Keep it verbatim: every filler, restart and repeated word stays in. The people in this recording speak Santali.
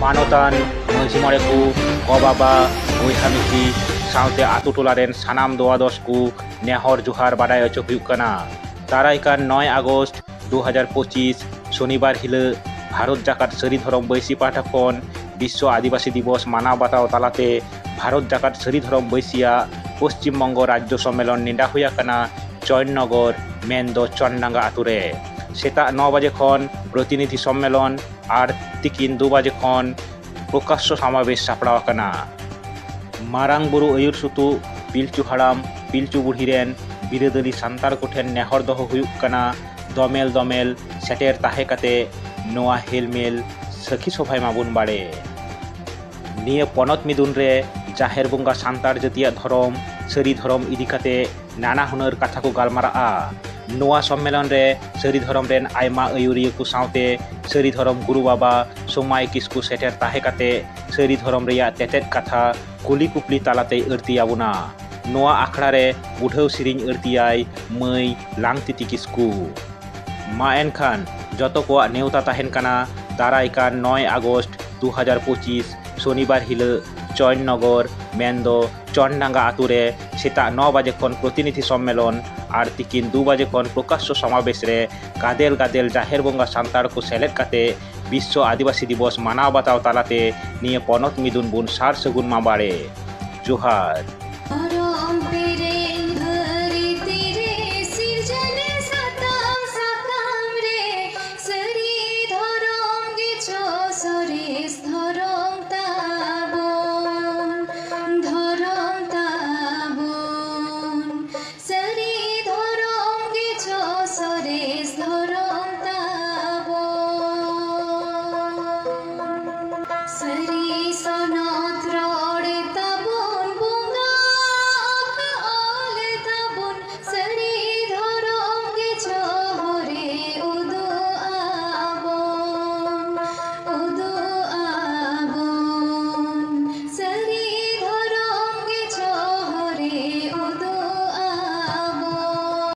ᱢᱟᱱᱚᱛᱟᱱ ᱢᱟᱹᱡᱷᱤ ᱢᱚᱬᱮ ᱠᱚ, ᱜᱚ ᱵᱟᱵᱟ, ᱵᱚᱭᱦᱟ ᱢᱤᱥᱤ ᱥᱟᱶᱛᱮ ᱟᱛᱳ ᱴᱚᱞᱟ ᱨᱮᱱ ᱥᱟᱱᱟᱢ ᱫᱚᱣᱟᱫᱚᱥ ᱠᱚ ᱱᱮᱦᱚᱨ ᱡᱚᱦᱟᱨ ᱵᱟᱰᱟᱭ ᱦᱚᱪᱚ ᱦᱩᱭᱩᱜ ᱠᱟᱱᱟ᱾ ᱫᱟᱨᱟᱭ ᱠᱟᱱ ᱱᱚᱭ ᱟᱜᱚᱥᱴ ᱫᱩ ᱦᱟᱡᱟᱨ ᱯᱚᱸᱪᱤᱥ ᱥᱚᱱᱤᱵᱟᱨ ᱦᱤᱞᱳᱜ ᱵᱷᱟᱨᱚᱛ ᱡᱟᱠᱟᱛ ᱥᱟᱹᱨᱤ ᱫᱷᱚᱨᱚᱢ ᱵᱟᱹᱭᱥᱤ ᱯᱟᱦᱴᱟ ᱠᱷᱚᱱ ᱵᱤᱥᱥᱚ ᱟᱹᱫᱤᱵᱟᱹᱥᱤ ᱫᱤᱵᱚᱥ ᱢᱟᱱᱟᱣ ᱵᱟᱛᱟᱣ ᱛᱟᱞᱟᱛᱮ ᱵᱷᱟᱨᱚᱛ ᱡᱟᱠᱟᱛ ᱥᱟᱹᱨᱤ ᱫᱷᱚᱨᱚᱢ ᱵᱟᱹᱭᱥᱤᱭᱟᱜ ᱯᱚᱥᱪᱤᱢ ᱵᱚᱝᱜᱚ ᱨᱟᱡᱽᱡᱚ ᱥᱚᱢᱢᱮᱞᱚᱱ ᱱᱮᱰᱟ ᱦᱩᱭ ᱟᱠᱟᱱᱟ ᱪᱚᱭᱱᱚᱜᱚᱨ, ᱢᱮᱱᱫᱚ ᱪᱚᱱᱰᱟᱸᱜᱟ ᱟᱛᱳ ᱨᱮ᱾ ᱥᱮᱛᱟᱜ ᱱᱚ ᱵᱟᱡᱮ ᱠᱷᱚᱱ ᱯᱨᱚᱛᱤᱱᱤᱫᱷᱤ ᱥᱚᱢᱢᱮᱞᱚᱱ ᱟᱨ ᱛᱤᱠᱤᱱ ᱫᱩ ᱵᱟᱡᱮ ᱠᱷᱚᱱ ᱯᱨᱚᱠᱟᱥᱥᱚ ᱥᱚᱢᱟᱵᱮᱥ ᱥᱟᱯᱲᱟᱣ ᱟᱠᱟᱱᱟ᱾ ᱢᱟᱨᱟᱝ ᱵᱩᱨᱩ ᱟᱹᱭᱩᱨ ᱥᱩᱛᱩᱜ ᱯᱤᱞᱪᱩ ᱦᱟᱲᱟᱢ ᱯᱤᱞᱪᱩ ᱵᱩᱲᱦᱤ ᱨᱮᱱ ᱵᱤᱨᱟᱹᱫᱟᱹᱞᱤ ᱥᱟᱱᱛᱟᱲ ᱠᱚᱴᱷᱮᱱ ᱱᱮᱦᱚᱨ ᱫᱚᱦᱚ ᱦᱩᱭᱩᱜ ᱠᱟᱱᱟ, ᱫᱚᱢᱮᱞ ᱫᱚᱢᱮᱞ ᱥᱮᱴᱮᱨ ᱛᱟᱦᱮᱸ ᱠᱟᱛᱮ ᱱᱚᱣᱟ ᱦᱮᱞᱢᱮᱞ ᱥᱟᱹᱠᱷᱤ ᱥᱚᱵᱷᱟᱭ ᱢᱟᱵᱚᱱ ᱵᱟᱲᱮ᱾ ᱱᱤᱭᱟᱹ ᱯᱚᱱᱚᱛ ᱢᱤᱫᱩᱱ ᱨᱮ ᱡᱟᱦᱮᱨ ᱵᱚᱸᱜᱟ ᱥᱟᱱᱛᱟᱲ ᱡᱟᱹᱛᱤᱭᱟᱜ ᱫᱷᱚᱨᱚᱢ, ᱥᱟᱹᱨᱤ ᱫᱷᱚᱨᱚᱢ ᱤᱫᱤ ᱠᱟᱛᱮ ᱱᱟᱱᱟ ᱦᱩᱱᱟᱹᱨ ᱠᱟᱛᱷᱟ ᱠᱚ ᱜᱟᱞᱢᱟᱨᱟᱜᱼᱟ᱾ ᱱᱚᱣᱟ ᱥᱚᱢᱢᱮᱞᱚᱱ ᱨᱮ ᱥᱟᱹᱨᱤ ᱫᱷᱚᱨᱚᱢ ᱨᱮᱱ ᱟᱭᱢᱟ ᱟᱹᱭᱩᱨᱤᱭᱟᱹ ᱠᱚ ᱥᱟᱶᱛᱮ ᱥᱟᱹᱨᱤ ᱫᱷᱚᱨᱚᱢ ᱜᱩᱨᱩ ᱵᱟᱵᱟ ᱥᱚᱢᱟᱭ ᱠᱤᱥᱠᱩ ᱥᱮᱴᱮᱨ ᱛᱟᱦᱮᱸ ᱠᱟᱛᱮ ᱥᱟᱹᱨᱤ ᱫᱷᱚᱨᱚᱢ ᱨᱮᱭᱟᱜ ᱛᱮᱛᱮᱫ ᱠᱟᱛᱷᱟ ᱠᱩᱞᱤ ᱠᱩᱯᱞᱤ ᱛᱟᱞᱟᱛᱮᱭ ᱟᱹᱲᱛᱤ ᱟᱵᱚᱱᱟ᱾ ᱱᱚᱣᱟ ᱟᱠᱷᱲᱟ ᱨᱮ ᱵᱩᱰᱷᱟᱹᱣ ᱥᱮᱨᱮᱧ ᱟᱹᱲᱛᱤᱭᱟᱭ ᱢᱟᱹᱭ ᱞᱟᱝᱛᱤᱛᱤ ᱠᱤᱥᱠᱩ᱾ ᱢᱟ ᱮᱱᱠᱷᱟᱱ ᱡᱚᱛᱚ ᱠᱚᱣᱟᱜ ᱱᱮᱣᱛᱟ ᱛᱟᱦᱮᱱ ᱠᱟᱱᱟ ᱫᱟᱨᱟᱭ ᱠᱟᱱ ᱱᱚᱭ ᱟᱜᱚᱥᱴ ᱫᱩ ᱦᱟᱡᱟᱨ ᱯᱚᱸᱪᱤᱥ ᱥᱚᱱᱤᱵᱟᱨ ᱦᱤᱞᱳᱜ ᱪᱚᱭᱱᱚᱜᱚᱨ ᱢᱮᱱᱫᱚ ᱪᱚᱱᱰᱟᱸᱜᱟ ᱟᱛᱳ ᱨᱮ ᱥᱮᱛᱟᱜ ᱱᱚ ᱵᱟᱡᱮ ᱠᱷᱚᱱ ᱯᱨᱚᱛᱤᱱᱤᱫᱷᱤ ᱥᱚᱢᱢᱮᱞᱚᱱ ᱟᱨ ᱛᱤᱠᱤᱱ ᱫᱩ ᱵᱟᱡᱮ ᱠᱷᱚᱱ ᱯᱨᱚᱠᱟᱥᱥᱚ ᱥᱚᱢᱟᱵᱮᱥ ᱨᱮ ᱜᱟᱫᱮᱞ ᱜᱟᱫᱮᱞ ᱡᱟᱦᱮᱨ ᱵᱚᱸᱜᱟ ᱥᱟᱱᱛᱟᱲ ᱠᱚ ᱥᱮᱞᱮᱫ ᱠᱟᱛᱮ ᱵᱤᱥᱥᱚ ᱟᱹᱫᱤᱵᱟᱹᱥᱤ ᱫᱤᱵᱚᱥ ᱢᱟᱱᱟᱣ ᱵᱟᱛᱟᱣ ᱛᱟᱞᱟᱛᱮ ᱱᱤᱭᱟᱹ ᱯᱚᱱᱚᱛ ᱢᱤᱫᱩᱱ ᱵᱚᱱ ᱥᱟᱨ ᱥᱟᱹᱜᱩᱱ ᱢᱟ ᱵᱟᱲᱮ᱾ ᱡᱚᱦᱟᱨ᱾ ᱫᱷᱚᱨᱚᱢ ᱯᱮᱨᱮᱡ ᱫᱷᱟᱹᱨᱛᱤ ᱨᱮ ᱥᱤᱨᱡᱚᱱ ᱥᱟᱛᱟᱢ ᱥᱟᱠᱟᱢ ᱨᱮ ᱥᱟᱹᱨᱤ ᱫᱷᱚᱨᱚᱢ ᱜᱮᱪᱚ ᱥᱚᱨᱮᱥ ᱫᱷᱚᱨᱚᱢ ᱛᱟᱵᱚᱱ, ᱫᱷᱚᱨᱚᱢ ᱛᱟᱵᱚᱱ᱾ ᱥᱟᱹᱨᱤ ᱫᱷᱚᱨᱚᱢ ᱜᱮᱪᱚ ᱥᱚᱨᱮᱥ ᱫᱷᱚᱨᱚᱢ ᱛᱟᱵᱚᱱ᱾ ᱥᱟᱹᱨᱤ